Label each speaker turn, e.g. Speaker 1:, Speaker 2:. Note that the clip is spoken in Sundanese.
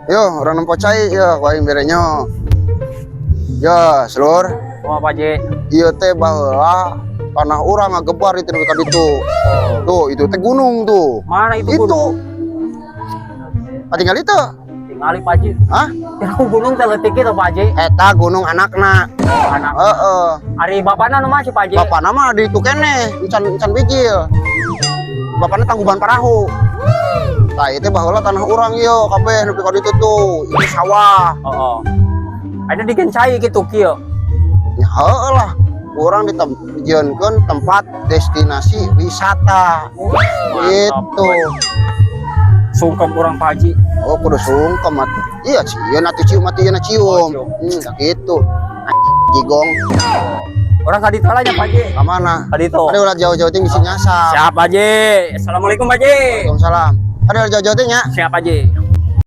Speaker 1: Yo, urang nempo cai ya, ku aing bere nya. Ya, seluruh.
Speaker 2: Wah, Pak Haji.
Speaker 1: Ieu teh baheula tanah urang ngagebar itu nepi ka ditu. Tuh, itu teh gunung tuh.
Speaker 2: Mana itu
Speaker 1: Itu.
Speaker 2: gunung?
Speaker 1: Tinggal itu.
Speaker 2: Tingali, Pak Haji.
Speaker 1: Hah?
Speaker 2: Kira gunung teh leutik kitu, Pak Haji.
Speaker 1: Eta gunung anakna.
Speaker 2: Anak.
Speaker 1: Heeh.
Speaker 2: Ari bapana nu masih, Pak Haji?
Speaker 1: Bapana mah di itu keneh, encan encan bijil. Bapana Tangkuban Parahu. Nah, itu baheula tanah urang ieu kabeh nepi ka ditu tuh. Itu sawah.
Speaker 2: Oh. Ada digencai gitu kieu.
Speaker 1: Ya heueuh lah. Urang dijieunkeun tempat destinasi wisata. Gitu.
Speaker 2: Sungkem urang, Pak Haji.
Speaker 1: Oh, kudu sungkem atuh. Iya, sieun atuh cium atuh, ieu cium.
Speaker 2: Oh, cium.
Speaker 1: Gitu. Anjing jigong.
Speaker 2: Urang ka ditu lah nya, Pak Haji.
Speaker 1: Ka mana?
Speaker 2: Ka ditu.
Speaker 1: Ada ulah jauh-jauh ting bisi nyasar.
Speaker 2: Siap, Pak Haji. Assalamualaikum, Pak Haji.
Speaker 1: Waalaikumsalam. Ada ulah jauh-jauh ting nya.
Speaker 2: Siap, Pak Haji.